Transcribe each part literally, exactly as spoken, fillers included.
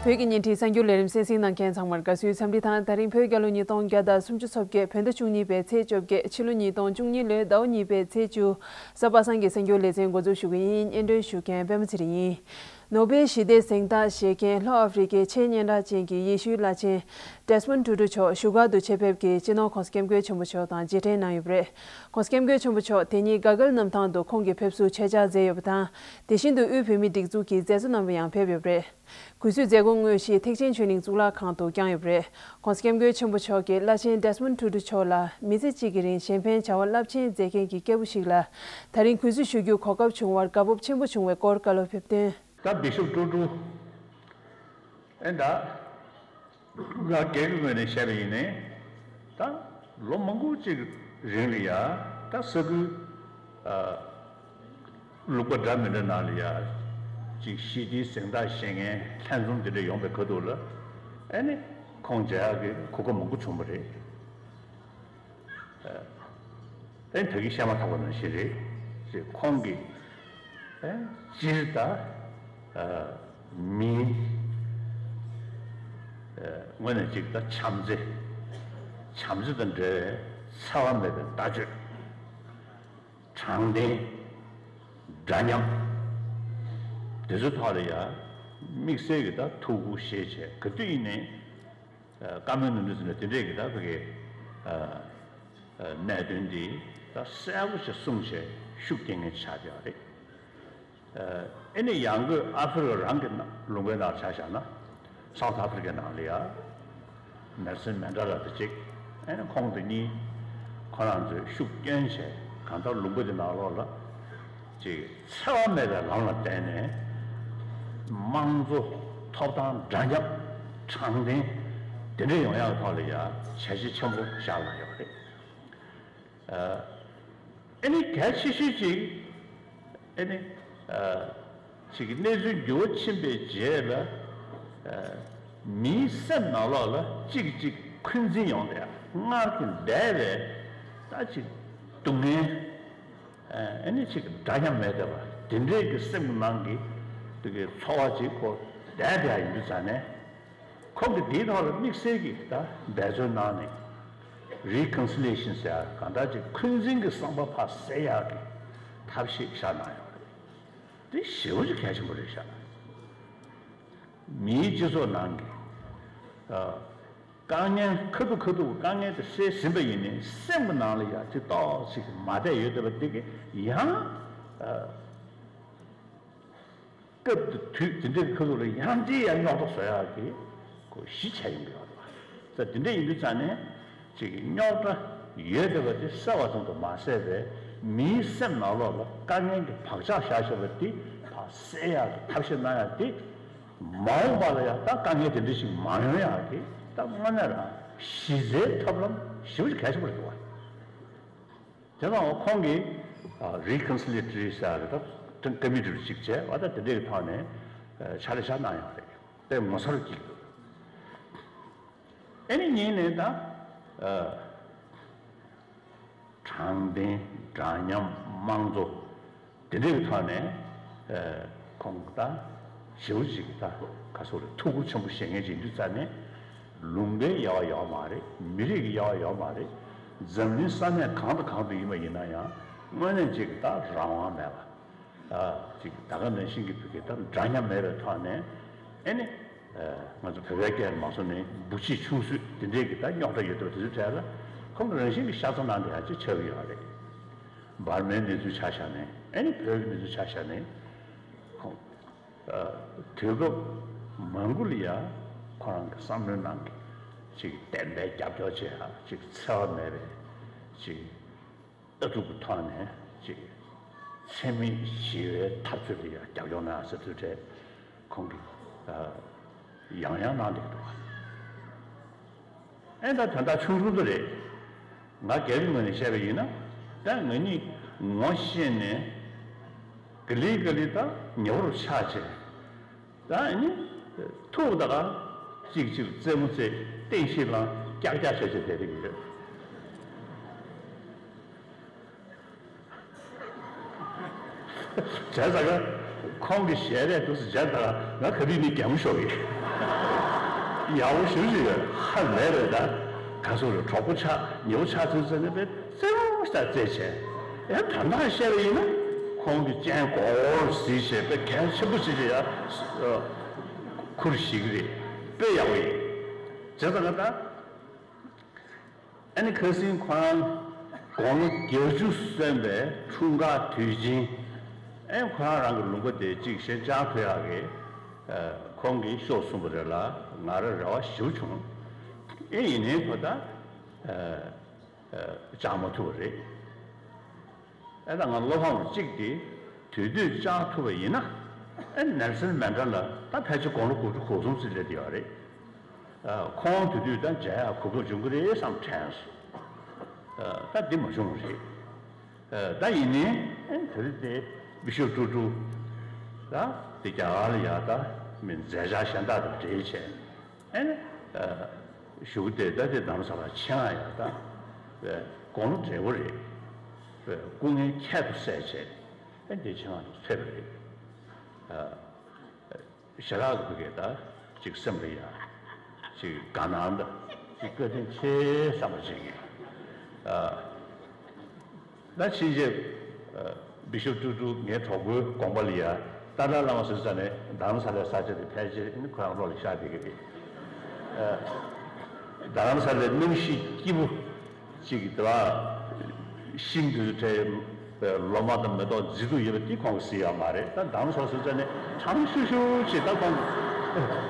བོད་ཀྱི་བརྙན་འཕྲིན་གསར་འགྱུར་ལས་རིམ་གསན་གཟིགས་གནང་མཁན་ཚང་མར་དགའ་བསུའི་འཚམས་འདྲི་དང་། ད་རིང་བོད་རྒྱལ་ལོ་ཉིས་སྟོང་བརྒྱ་དང་སུམ་ཅུ་སོ་བརྒྱད། བོད་ཟླ་བཅུ་གཉིས་པའི་ཚེས་བཅོ་བརྒྱད། ཕྱི་ལོ་ཉིས་སྟོང་བཅུ་གཉིས་ལོའི་ཟླ་བ་གཉིས་པའི་ཚེས་བཅུ། གཟའ་པ་སངས་ཀྱི་གསར་འགྱུར་ལེ་ཚན་འགོ་འཛུགས་ཞུ་གི་ཡིན། སྙན་སྒྲོན་ཞུ་མཁན་པད་མ་ཚེ་རིང་ཡིན། ནོ་བེལ་ཞི་བདེའི་གཟེངས་རྟགས་བཞེས་མཁན་ལྷོ་ཨ་ཧྥེ་རི་ཁའི་ཆེས་སྙན་གྲགས་ཅན་གྱི་ཡེ་ཤུའི་བླ་ཆེན་Desmond Tutu མཆོག་བཞུགས་སྒར་དུ་ཆེད་ཕེབས་ཀྱིས་སྤྱི་ནོར་༸གོང་ས་༸སྐྱབས་མགོན་ཆེན་པོ་མཆོག་དང་མཇལ་འཕྲད་གནང་ཡོད་པ་རེད། ༸གོང་ས་༸སྐྱབས་མགོན་ཆེན་པོ་མཆོག་དེ་ཉིན་གྷ་གྷལ་གནམ་ཐང་དུ་ཁོང་གི་ཕེབས་བསུ་མཆོད་མཇལ་མཛད་ཡོད་པ་དང་། དེ་བཞིན་དུ་དབུས་བོད་མིའི་སྒྲིག་འཛུགས་ཀྱི་མཛད་གཙོ་རྣམ་པ་ཡང་ཕེབས་ཡོད་པ་རེད། གུས་བསུའི་མཛད་སྒོ་དངོས་གཞི་ཐེག་ཆེན་ཆོས་གླིང་གཙུག་ལག་ཁང་དུ་བསྐྱངས་ཡོད་པ་རེད། ༸གོང་ས་༸སྐྱབས་མགོན་ཆེན་པོ་མཆོག་གིས་བླ་ཆེན་Desmond Tutu མཆོག་ལ་མི་ཚེ་གཅིག་གི་རིང་གཞན་ཕན་བྱ་བ་རླབས་ཆེན་མཛད་མཁན་གྱི་སྐྱེས་བུ་ཞིག་ལ་ད་རིང་གུས་བསུ་ཞུ་རྒྱུའི་གོ་སྐབས་བྱུང་བར་དགའ་སྤོབས་ཆེན་པོ་བྱུང་བའི་སྐོར་བཀའ་སློབ་ཕེབས་དོན། ད་བི་ཤོབ་ཀྲུ་ཀྲུ། ཨེ་ད། ང་སྒེར་གྱི་ངོས་ནས་བཤད་པ་ཡིན་ནའི། ད་ལོ་མང་པོ་ཅིག་རིང་ལ་ཡ། ད་ས་ཁུལ། ཨ། ལུང་པ་འདྲ་མི་འདྲ་ནང་ལ་ཡ། ཅིག་ཞི་བདེའི་གཟེངས་རྟགས་བཞེས་མཁན་ལྷན་འཛོམས་དེ་འདྲ་ཡོང་པའི་ཁ་ཐུག་ལ། ཨེ་ནི། ཁོང་མཇལ་ཡག་གི་གོ་སྐབས་མང་པོ་བྱུང་བ་རེད། ཨེ་ད་གིན་བཤད་མ་ཐག་པ་ནང་བཞིན་རེད། ཅེས་ཁོང་གིས་ཨེ་སྤྱིར་ད་ཨ་མིའི་ཨེ་ངོས་ནས་ཅིག་ད་བྱམས་བརྩེ། བྱམས་བརྩེ་དང་འབྲེལ་བའི་འཚེ་བ་མེད་པའི་ལྟ་སྤྱོད། དྲང་བདེན། འདྲ་མཉམ། དེ་ཚོའི་ཐོག་ལ་ཡང་དམིགས་བསལ་གྱི་ད་ཐུགས་ཁུར་བཞེས་བྱས་ག་དུས་ཡིན་ནའི། ཨ། བཀའ་མོལ་གནང་དུས་ཙམ་ནས་དེ་འདྲས་ཀྱི་ད་ཕ་གི། ཨ། ཨ། གནད་དོན་འདི་ད་གསལ་པོ་ཞིག་གསུངས་བྱས་ཤུགས་རྐྱེན་ངན་ཆགས་བསྡད་པ་རེད། ཨ། ཨེ་ནི་ཡང་སྒོས་ཨ་ཧྥེ་རི་ཁ་རང་གི་ནང་ལུང་པའི་ནང་ཆ་བཞག་ན། སའུ་ཐི་ཨ་ཧྥེ་རི་ཁའི་ནང་ལ་ཡ། ནེལ་སན་མན་ཌེ་ལ་དང་གཅིག་ཨེ་ནི་ཁོང་དེ་གཉིས་ཁོ་རང་ཚོས་ཤུགས་བསྐྱོན་བྱས་གང་ལྟར་ལུང་པ་དེ་ནང་ལོགས་ལ་ཅིག་འཚེ་བ་མེད་པའི་ལམ་ལ་བརྟེན་ནས་དམངས་གཙོ་ཐོབ་ཐང་འདྲ་མཉམ་དྲང་བདེན་དེ་འདྲ་ཡོང་ཡག་ཐོག་ལ་ཡ་བྱས་རྗེས་ཆེན་པོ་བཞག་གནང་ཡོད་རེད། ཨ་ནི་གལ་ཆེ་ཤོས་ཅིག་ཨ་ནི་ཨ་ཅིག་གནས་ཚུལ་འགྱུར་བ་ཕྱིན་པའི་རྗེས་ལ། ཨ་མིའི་སེམས་ནང་ལོགས་ལ་གཅིག་གིས་གཅིག་འཁོན་འཛིན་ཡོང་བསྡད་ཡ། སྔར་གྱི་འདས་པའི་ད་ཅིག་སྡུག་བསྔལ། ཨ་ནི་ཅིག་འདྲ་མཉམ་མེད་བསྡད་པ་དེ་འདྲའི་གི་སེམས་ནང་གི་དེ་གི་ཚོར་བ་ཅིག་ཁོ་བསྡད་བསྡད་ཡ་ཡིན་དུས་ཙང་ནས། ཁོང་གིས་འདིའི་ཐོག་ལ་དམིགས་བསལ་གྱི་ད་འབད་བརྩོན་གནང་ནས། རི་ཀོན་སི་ལེ་ཤན་ཟེར་ཡ་གང་ལྟར་ཅིག་འཁོན་འཛིན་གྱི་བསམ་པ་ཕར་སེལ་ཡག་གི་ཐབས་ཤེས་བཞག་གནང་ཡོད་རེད། དེ་ཞེ་པོ་ཅིག་གལ་ཆེན་པོ་རེད་ཤག་མིའི་སྤྱི་ཚོགས་ནང་གི་ཨ་དཀའ་ངལ་ཁ་ཐུག་ཁ་ཐུག་དཀའ་ངལ་དེ་སེལ་ཟིན་པ་ཡིན་ནའི་སེམས་ཀྱི་ནང་ལ་ཡ་ཅིག་ཏོག་ཙམ་མ་བསྡད་ཡོད་བསྡད་པ་འདི་གི་ཡང་ཨ། སྐབས་དེ་དུས་དེ་འདྲའི་ཁ་ཐུག་ལ་ཡང་ཅིག་ཡང་རྙོག་དྲ་བཟོ་ཡག་གི་ཁོ་གཞི་ཆགས་ཡོང་གི་ཡོད་རེད་བ། ད་དེ་འདྲ་ཡིན་དུས་ཙང་ནས་ཅིག་རྙོག་དྲ་ཡོད་བསྡད་པ་དེ་སེལ་བ་ཙམ་དུ་མ་ཟད་པའི་མིའི་སེམས་ནང་ལོགས་ལ་དཀའ་ངལ་གྱི་བག་ཆགས་བཞག་བཞག་པ་དེ་ཕར་སེལ་ཡག་གི་ཐབས་ཤེས་གནང་ཡག་དེ། མ་འོངས་པ་ལ་ཡང་ད་དཀའ་ངལ་དེ་འདྲ་ཞིག་མ་ཡོང་ཡག་གི་ད་དངོས་གནས་རང་གཞི་རྩའི་ཐབས་ལམ་ཞེ་པོ་ཅིག་གལ་ཆེན་པོ་རེད་འདུག་བ། དེ་ནང་ཁོང་གིས་ཨ་རི་ཀོན་སི་ལི་ཡེ་ཊི་རི་ཟེར་ཡག་གི་ད་ཀོ་མི་ཊི་རུ་གཅིག་བྱས་བ། ད་དེ་འདྲའི་ཐོག་ནས་ཨ་ཕྱག་ལས་བཞག་གནང་ཡོད་རེད། དཔེ་ངོ་མཚར་གཅིག་འདུག་ཨ་ནི་གཉིས་ནས་ད་ཨ་དྲང་བདེན་འདྲ་མཉམ་དམངས་གཙོ། དེ་འདྲའི་ཐོག་ནས་ཨ་ཁོང་ད་ཞེ་པོ་ཅིག་ད་ག་སོགས་རེད། ཐུགས་ཁུར་ཆེན་པོ་བཞེས་མཁན་ཅིག་ཡིན་དུས་ཙང་ནས། ལུང་པའི་དབྱེ་བ་ཡོད་མ་རེད། མི་རིགས་ཀྱི་དབྱེ་བ་ཡོད་མ་རེད། འཛམ་གླིང་ས་གནས་གང་དང་གང་དུ་ཡིན་པ་ཡིན་ན་ཡང་དངོས་གནས་ཅིག་ད་རང་དབང་མེད་པ། ཨ་ཅིག་ད་ག་ནང་བཞིན་གྱི་བོད་ཀྱི་ད་འདྲ་མཉམ་མེད་པའི་ཐོག་ནས། ཨེ་ནི་ཨ་ང་ཚོ་བོད་པའི་སྐད་ལ་མ་སོང་ནས་བུ་གཅིག་ཆུང་སུ་དེ་འདྲའི་གི་ད་རྙོག་དྲ་ཡོད་དུས་དེ་ཚོའི་གྲས་ལ་ཁོང་གི་རང་བཞིན་གྱི་ཤ་ཚ་ནང་དེ་ཡང་ཅིག་ཆགས་ཀྱི་ཡོད་རེད། འབར་མའི་གནས་ཚུལ་ཆ་བཞག་ནས། ཨེ་ནི་བོད་ཀྱི་གནས་ཚུལ་ཆ་བཞག་ནས་ཁོང་ཨ་དུས་སྐབས་མང་པོ་ལ་ཡང་ཁོ་རང་གི་བསམ་བློའི་ནང་གི་ཅིག་བདེན་པའི་རྒྱབ་སྐྱོར་བྱེད་ཡ། ཅིག་འཚེ་བ་མེད་པའི་ཅིག་ལྟ་གྲུབ་ཀྱི་ཐོག་ནས་ཅིག་འཚེ་མེད་ཞི་བའི་འཐབ་རྩོད་ལ་ཡང་རྒྱབ་སྐྱོར་གནང་ཟེར་དུས་དེ་ཁོང་གིས་ཨ་ཡང་ཡང་གནང་བསྡད་འདུག་བ། ཨེ་ད་དོན་དག་ཆུང་ཆུང་དུ་རེད། ང་སྒེར་གྱི་ངོས་ནས་བཤད་པ་ཡིན་ན། ད་ང་གཉིས་ངོ་ཤེས་ནས་ག་ལེ་ག་ལེ་ད་ཉེ་བར་ཆགས་བྱས། ད་ཨ་ནི་ཐུག་ད་ག་གཅིག་གཅིག་རྩེད་མོ་རྩེ། སྟེང་ཤིག་ལངས། ཀྱག་ཀྱག་བྱས་བྱས་བསྡད་ཀྱི་ཡོད། བྱས་ཙང་ཁོང་གི་ཞལ་རས་འདུག་སེ་མཇལ་ཙང་ང་ག་དུས་ནས་གད་མོ་ཤོར་གི། ཡག་པོ་ཞེ་པོ་ཅིག་ཡོད། ཧ་ལས་པའི་ད་ག་སོགས་རེད། གྲོགས་པོ་ཆགས། ཉེ་པོ་ཆགས་ཚུལ་ཟེར་ནས་དཔེ་རྩེ་མོ་ཞིག་ད་རྩེད་བྱས། ཡང་དོན་དག་བཤད་པ་ཡིན་ན་ཁོང་གི་སྤྱན་སྒོར་གཟིགས་བྱས་དཔེ་གལ་ཆེན་པོ་ཅིག་ཅིག་ཡ་ཁུར་བཞེས་ཀྱི་རེད། དཔེ་ཡག་པོ་ཡིན། བྱས་ཙང་ང་ད། ཨ་ནི་ཁ་སང་ཁོ་རང་དགུང་ལོ་བརྒྱད་ཅུ་སོན་པའི་འཁྲུངས་སྐར་དུས་ཆེན། ཨེ་ཁོ་རང་རང་གི་ལུང་པ་དེ་གཅིག་གཞན་ལྕགས་ཐོ་ཡག་གི་ཁོང་གིས་ཤོག་གསུངས་པ་རེད་ལ། ང་རང་རེ་བ་ཞེ་པོ་བྱུང་། ཨེ་ཡིན་ནའི་ཁོ་ད་ལྕགས་མ་ཐུབ་པ་རེད། ཨེ་ད་ང་བློ་ཕམ་གཅིག་དེ་དུས་དུས་ལྕགས་ཐུབ་པ་ཡིན་ན། ཨེ་ནེལ་སོན་མན་ཌེ་ལ་ད་ཕལ་ཆེར་དགུང་ལོ་དགུ་བཅུ་གོ་གསུམ་ཙམ་སླེབས་བསྡད་ཡོད་རེད། ཨ། ཁོང་དེ་དུས་ད་མཇལ་ཡག་གོ་སྐབས་འབྱུང་གི་རེད་བསམ་དྲན་སོང་། ཨ། ད་འདི་མ་བྱུང་བ་རེད། ཨ། ད་ཡིན་ནའི་ཨ་ནི་དེ་རིང་དེ་བི་ཤོབ་ཀྲུའུ་ཀྲུའུ་ད་དེ་རྒྱ་གར་ལ་ཡ་ད་མི་མཛད་འཆར་གཞན་དག་དང་འབྲེལ་བྱས། ཨ་ནི་ཨ་བཞུགས་དེ་ད་དེ་རྡ་རམ་ས་ལ་ཆེད་མངགས་ཡ་ད་དགུང་ལོ་བགྲེས་པོ་རེད། སྐུ་ངལ་ཁྱད་དུ་བསད་བྱས། ཨ་ནི་དེ་ཆེད་མངགས་དུ་ཕེབས་པ་རེད། ཨ། ཞེ་དྲག་གི་ཕ་གིར་ད་ཅིག་སེམས་ལ་ཡ་ཅིག་དགའ་སྣང་དང་ཅིག་བཀའ་དྲིན་ཆེ་བསམ་པ་ཅིག་ཡིན། ཨ། ད་ཕྱིན་ཆད་ཨ་བི་ཤོབ་ཀྲུའུ་ཀྲུའུ་ངའི་གྲོགས་པོའི་དགོངས་པ་ལ་ཡ་ཏཱ་ལའི་བླ་མ་ཟེར་ས་ནས་རྡ་རམ་ས་ལའི་ས་ཆ་དེ་ཕལ་ཆེར་ནི་ཁོ་རང་བློ་ལ་ཤར་བསྡད་ཀྱི་རེད། ཨ། རྡ་རམ་ས་ལའི་གནམ་གཤིས་སྐྱིད་པོ། གཅིག་གི་དེ་བ་ཤིང་དུས་སུ་འཕྲད་ལོ་མ་དང་མེ་ཏོག་མཛེས་སྡུག་ཡོད་པ་དེ་ཁོང་གིས་གཟིགས་ཡོད་མ་རེད། ད་མདང་སོགས་སུ་ཙ་ནས་གྲང་ཤུར་ཤུར་ཅིག་ད་ཁོང་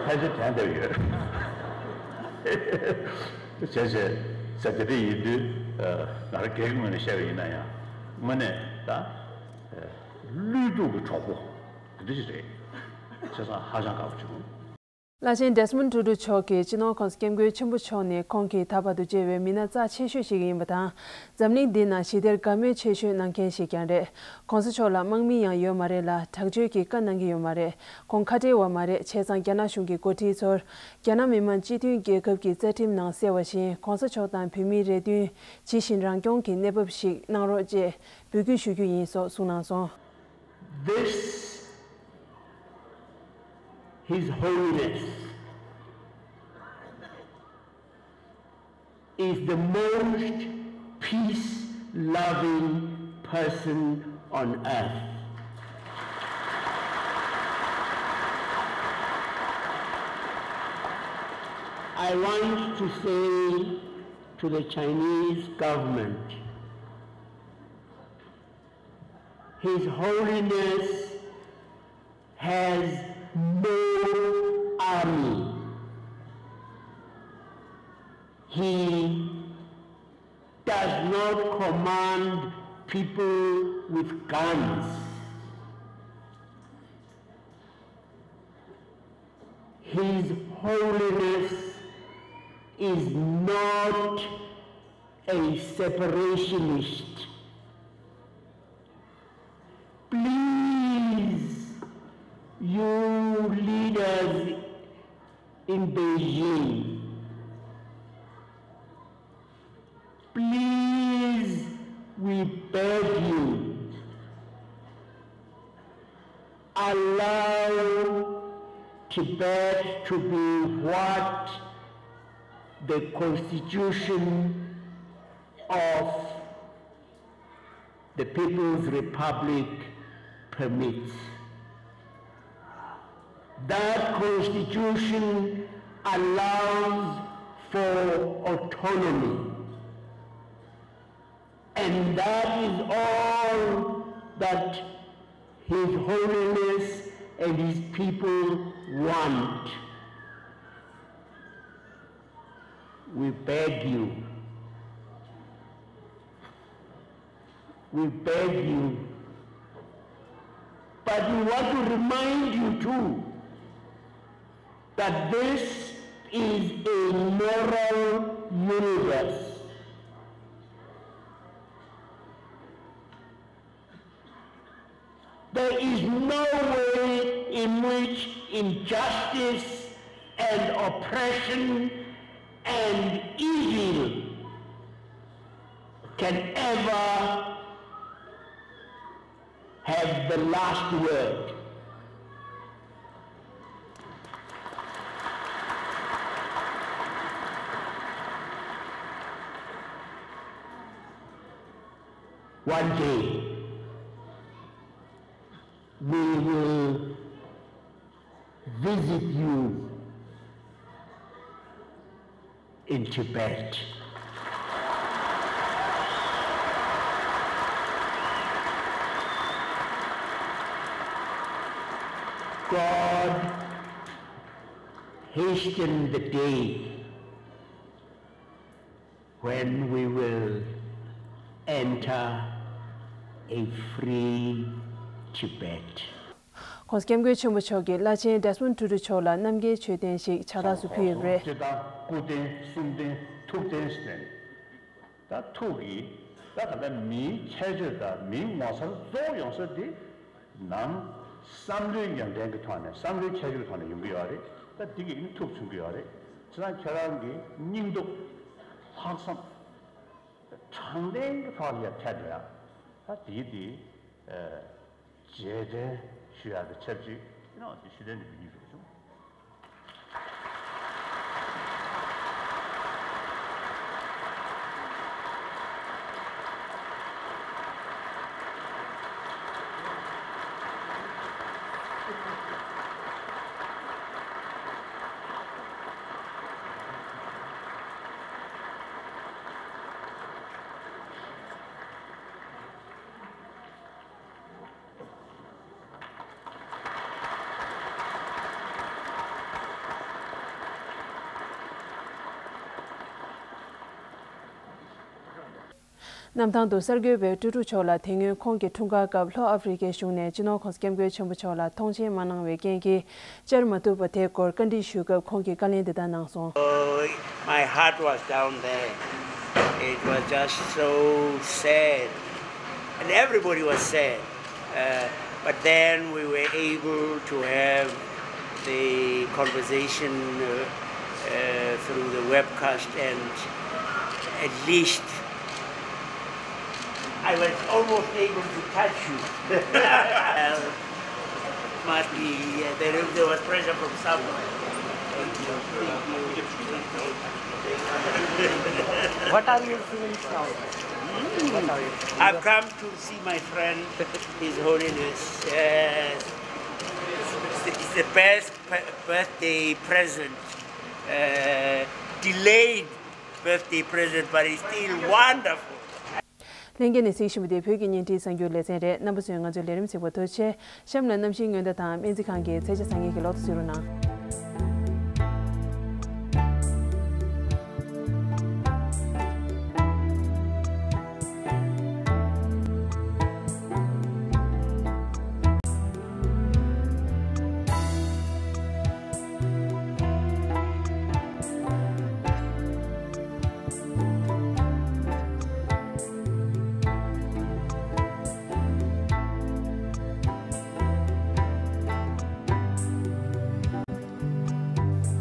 ཕལ་ཆེར་དྲན་བསྡད་ཡོད། བྱས་བྱས་ས་དེ་འདྲ་ཡིན་དུས་ང་རང་སྒེར་གྱི་ངོས་ནས་བཤད་པ་ཡིན་ན་ཡང་དངོས་གནས་ད་བློས་གཏོང་གི་གྲོགས་པོ་དེ་འདྲ་ཞིག་རེད། བྱས་ཙང་ཧ་ཅང་དགའ་པོ་བྱུང་། བླ་ཆེན་ཌེ་སི་མོན་ཊུ་ཌུ་མཆོག་གིས་སྤྱི་ནོར་༸གོང་ས་༸སྐྱབས་མགོན་ཆེན་པོ་མཆོག་ནི་ཁོང་གིས་ད་བར་དུ་མཇལ་བའི་མི་སྣ་རྩ་ཆེ་ཤོས་ཤིག་ཡིན་པ་དང་། འཛམ་གླིང་འདི་ན་ཞི་བདེར་དགའ་མོས་ཆེ་ཤོས་གནང་མཁན་ཞིག་ཀྱང་རེད། ༸གོང་ས་མཆོག་ལ་དམག་མི་ཡང་ཡོད་མ་རེད་ལ། དྲག་སྤྱོད་ཀྱི་བཀའ་གནང་གི་ཡོད་མ་རེད། ཁོང་ཁ་བྲལ་བ་མ་རེད། བྱས་ཙང་རྒྱ་ནག་གཞུང་གི་འགོ་ཁྲིད་ཚོར་རྒྱ་ནག་མི་དམངས་སྤྱི་མཐུན་རྒྱལ་ཁབ་ཀྱི་རྩ་ཁྲིམས་ནང་གསལ་བ་བཞིན་༸གོང་ས་མཆོག་དང་བོད་མིའི་རེ་འདུན་ཇི་བཞིན་རང་སྐྱོང་གི་གནས་བབ་ཞིག་གནང་རོགས་ཅེས་འབོད་སྐུལ་ཞུ་རྒྱུ་ཡིན་སོགས་གསུངས་གནང་སོང་། This, His Holiness, is the most peace-loving person on earth. I want to say to the Chinese government, His Holiness has no army. He does not command people with guns. His Holiness is not a separationist. Please, you leaders in Beijing, please, we beg you, allow Tibet to be what the constitution of the People's Republic permits. That constitution allows for autonomy. And that is all that His Holiness and his people want. We beg you. We beg you. But we want to remind you too that this is a moral universe. There is no way in which injustice and oppression and evil can ever have the last word. One day, we will visit you in Tibet. God, hasten the day when we will enter a free Tibet. ༸གོང་ས་༸སྐྱབས་མགོན་ཆེན་པོ་མཆོག་གིས་བླ་ཆེན་ཌེ་སི་མོན་ཊུ་ཊུ་མཆོག་ལ་རྣམ་རྒྱལ་མཆོད་རྟེན་ཞིག་ཕྱག་རྟགས་སུ་ཕུལ་ཡོད་པ་རེད། སྤྱིར་བཏང་སྐུ་རྟེན་གསུང་རྟེན་ཐུགས་རྟེན་ཟེར་ནས། ད་ཐུགས་ཀྱི་ད་ད་ལྟ་མིའི་ཁྱད་ཆོས་དང་མིའི་ངོ་མཚར་གཙོ་བོ་ཡོང་ས་དེ་ནང་བསམ་བློའི་ཡོན་ཏན་གྱི་ཐོག་ནས་བསམ་བློའི་ཁྱད་ཆོས་ཐོག་ནས་ཡོང་གི་ཡོད་རེད། ད་འདི་གི་ནི་ཐུགས་མཚོན་གྱི་ཡོད་རེད། བྱས་ཙང་ཁྱེད་རང་གི་སྙིང་སྟོབས་ལྷག་བསམ་དྲང་བདེན་གྱི་ཐོག་ལ་ཡར་ཐད་འགྲོ་ཡ། ད་དེའི་དེ་རྗེས་དྲན་ཞུ་ཡག་གི་ཆབས་ཅིག་ཨེ་ནོ་དེ་ཞུ་དོན་དེ་འབུལ་རྒྱུ་ཞུ་བྱུང་། གནམ་ཐང་དུ་གསར་འགོད་པས་ཀྲུའུ་ཀྲུའུ་མཆོག་ལ་དེ་སྔོན་ཁོང་གི་འཁྲུངས་སྐར་སྐབས་ལྷོ་ཨ་ཧྥེ་རི་ཁའི་གཞུང་ནས་སྤྱི་ནོར་༸གོང་ས་༸སྐྱབས་མགོན་ཆེན་པོ་མཆོག་ལ་མཐོང་མཆན་མ་གནང་བའི་རྐྱེན་གྱིས་བཅར་མ་ཐུབ་པ་དེའི་སྐོར་བཀའ་འདྲི་ཞུས་སྐབས་ཁོང་གིས་བཀའ་ལན་འདི་ལྟར་གནང་སོང་། Oh, my heart was down there. It was just so sad. And everybody was sad. Uh, but then we were able to have the conversation uh, uh, through the webcast, and at least I was almost able to touch you. Uh, must be uh, there, there was pressure from somewhere. What are your feelings now? What are your feelings? I've come to see my friend, His Holiness. Uh, it's the best birthday present. Uh, delayed birthday present, but it's still wonderful. ལྷན་རྒྱས་ནས་གཟིགས་བཞིན་པ་དེ་བོད་ཀྱི་བརྙན་འཕྲིན་གསར་འགྱུར་ལེ་ཚན་རེད། རྣམ་པ་ཚོས་ང་ཚོའི་ལས་རིམ་གཟིགས་པར་ཐུགས་རྗེ་ཆེ། གཤམ་ལ་གནམ་གཤིས་སྔོན་བརྡ་དང་སྨན་རྩིས་ཁང་གི་ཚེས་ཆ་བཟང་ངན་གྱི་ལོ་ཐོ་གཟིགས་རོགས་གནང་།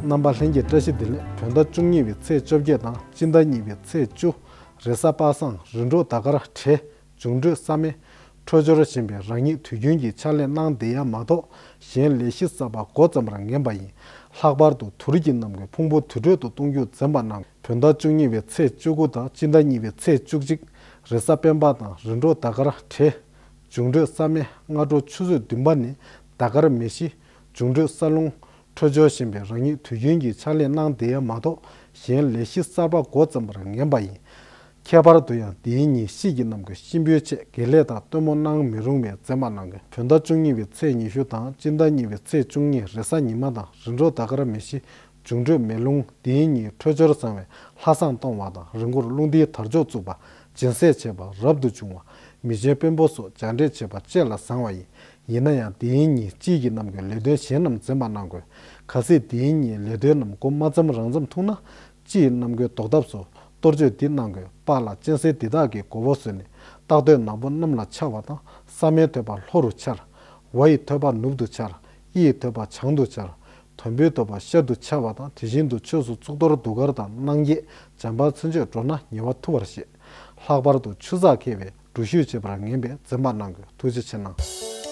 རྣམ་པ་ལྷན་རྒྱས་བཀྲ་ཤིས་བདེ་ལེགས། བོད་ཟླ་བཅུ་གཉིས་པའི་ཚེས་བཅོ་བརྒྱད་དང་སྤྱི་ཟླ་གཉིས་པའི་ཚེས་བཅུ། རེས་གཟའ་པ་སངས། རིམ་གྲོ་ཟླ་སྐར་བགྲེས། འབྱུང་འཕྲོད་ས་སྨེ། འཕྲོད་སྦྱོར་ཞེས་པའི་རང་ཉིད་དུས་རྒྱུན་གྱི་ཕྱག་ལས་གནང་བསྡད་ཡ་མ་གཏོགས་གཞན་ལས་གཞི་གསར་པ་འགོ་བརྩམས་པར་ངེས་པ་ཡིན། ལྷག་པར་དུ་དུ་རུ་གྱི་གནམ་གྱི་ཕུང་པོ་དུར་ཁྲོད་དུ་གཏོང་རྒྱུ་འཛེམ་པ་གནང་། བོད་ཟླ་བཅུ་གཉིས་པའི་ཚེས་བཅུ་དགུ་དང་སྤྱི་ཟླ་གཉིས་པའི་ཚེས་བཅུ་གཅིག། རེས་གཟའ་སྤེན་པ་དང་རིམ་གྲོ་ཟླ་སྐར་བགྲེས། འབྱུང་འཕྲོད་ས་སྨེ། སྔ་དྲོ་ཆུ་ཚོད་བདུན་པ་ནས་ཟླ་སྐར་མེ་བཞི། འབྱུང་འཕྲོད་ས་རླུང་། འཕྲོད་སྦྱོར་ཞེས་པའི་རང་ཉིད་དུས་རྒྱུན་གྱི་ཕྱག་ལས་གནང་བསྡད་ཡ་མ་གཏོགས་གཞན་ལས་གཞི་གསར་པ་འགོ་བརྩམས་པར་ངེས་པ་ཡིན། ཁྱད་པར་དུ་ཡང་དེའི་ཉིན་དཔྱིད་ཀྱི་གནམ་གྱི་གཤིན་པོའི་ཆེད་དགེ་ལས་དང་སྟོན་མོ་གནང་མི་རུང་བས་འཛེམ་པ་གནང་དགོས། བོད་ཟླ་བཅུ་གཉིས་པའི་ཚེས་ཉི་ཤུ་དང་སྤྱི་ཟླ་གཉིས་པའི་ཚེས་བཅུ་གཉིས། རེས་གཟའ་ཉི་མ་དང་རིམ་གྲོ་ཟླ་སྐར་མེ་བཞི། འབྱུང་འཕྲོད་མེ་རླུང་། དེའི་ཉིན་འཕྲོད་སྦྱོར་བཟང་བས་ལྷ་བསང་གཏོང་བ་དང་རི་མགོར་རླུང་རྟའི་དར་ལྕོག་བཙུགས་པ། སྦྱིན་སྲེག་བྱེད་པ་རབ་ཏུ་བྱུང་བ། མི་ཆེན་དཔོན་པོ་སོགས་མཇལ་འཕྲད་བྱེད་པ་བཅས་ལ་བཟང་བ་ཡིན། ཡིན་ན་ཡང་དེའི་ཉིན་དཔྱིད་ཀྱི་གནམ་གྱི་ལས་དོན་གཞན་རྣམས་འཛེམ་པ་གནང་དགོས། གལ་སྲིད་དེའི་ཉིན་ལས་དོན་རྣམས་འགོ་མ་བརྩམས་རང་བརྩམས་ཐུག་ན། དཔྱིད་གནམ་གྱི་ཟློག་ཐབས་སུ་གཏོར་མཆོད་འདི་གནང་དགོས། པཱ་ལགས་སྤྱན་གསལ་འདི་དག་གི་མགོ་བོ་བཟུང་ནས་རྟག་ཏུ་ནག་པོ་གནམ་ལ་འཕྱར་བ་དང་། ས་སྨེའི་ཐོད་པ་ལྷོ་རུ་འཕྱར། ཝ་ཡི་ཐོད་པ་ནུབ་ཏུ་འཕྱར། ཨི་ཡི་ཐོད་པ་བྱང་དུ་འཕྱར། དུམ་བུའི་ཐོད་པ་ཤར་དུ་འཕྱར་བ་དང་། དེ་བཞིན་དུ་ཆོས་སུ་གཙུག་ཏོར་གདུགས་དཀར་དང་། སྣང་བརྒྱད་འཇམ་དཔལ་མཚན་བརྗོད་འགྲོ་ན་ཉེ་བར་ཐུབ་པར་བཤད། ལྷག་པར་དུ་ཆུ་ཚགས་ཁེལ་བས་འགྲུལ་བཞུད་བྱེད་པར་ངེས་པས་འཛེམ་པ་གནང་དགོས། ཐུགས་རྗེ་ཆེ་གནང་།